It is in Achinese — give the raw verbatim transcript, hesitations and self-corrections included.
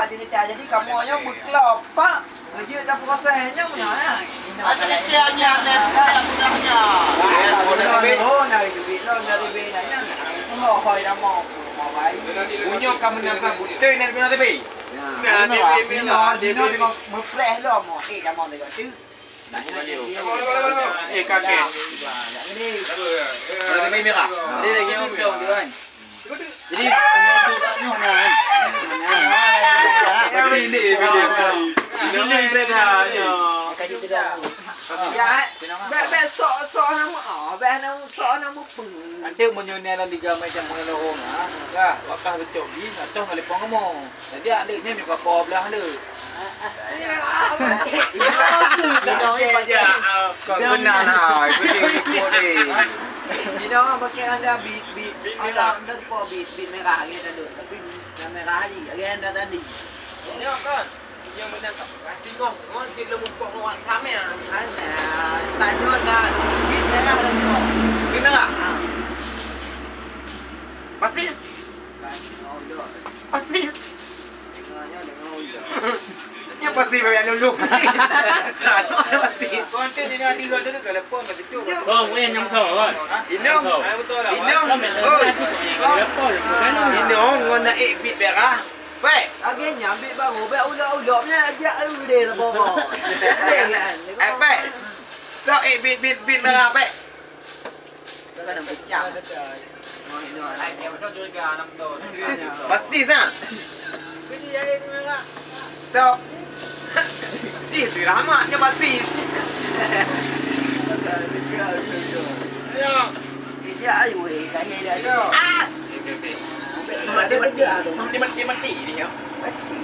Cerita, jadi kamoe nyoe beuklo pak, beujeuet taproses nyoe nyoe, ha. Ada cerita nyan, ada peugah nyan. Oh, dari duit lo, dari bina nyan. Oh, hoi dah mau, mau baik. Bunyo ka meunang ka beutôi nan kena tepi. Ya. Nah, Dino, Dino, Dino, Dino, Dino, meupreh lo mo. Eh, dah mau tengok tu. Eh, kakek. Warna merah. Dia lagi ngomong tu kan. Jadi, nyoe tu tak nyoe kan. Ini, ini, ini. Ini beda nyoe. Ya, bèk, bèk sok, sok nama, ah, bèk nama, sok nama pun. Nanti meunyoe ni dalam tiga macam pengelola, ha. Ya, wakah kecok gi, atau ngalipong kamu. Jadi, adik ni muka po belah tu. Kau kena nah, ikut ikut ni. Dino pakai anda bit, bit, anda, anda tu po bit, bit merah lagi tadi. Tapi dah merah lagi, lagi anda tadi. Ini kan, yang menangkap. Tinggal, ngon kita mumpung ngon samia. Anda, tanya dah, bit merah dah tu. Bit merah? Ha. Pasis. Pasis. Nya pasti payah lulus. Pasti. Kau nanti dia nanti kau tu kalau pun mesti tu. Kau boleh nyam kau kan? Inong. Inong. Oi. Inong ngon naik bit merah. Baik. Lagi nyam bit baru, baik ulok-ulok nya ajak lu deh lah bawa. Eh, baik. Kau eh bit bit bit merah baik. Basis ah. Tok. Jih tu rahmat nya basis. Ya. Dia ayu eh, kaya dia tu. Ah. Mati mati mati mati dia. Mati.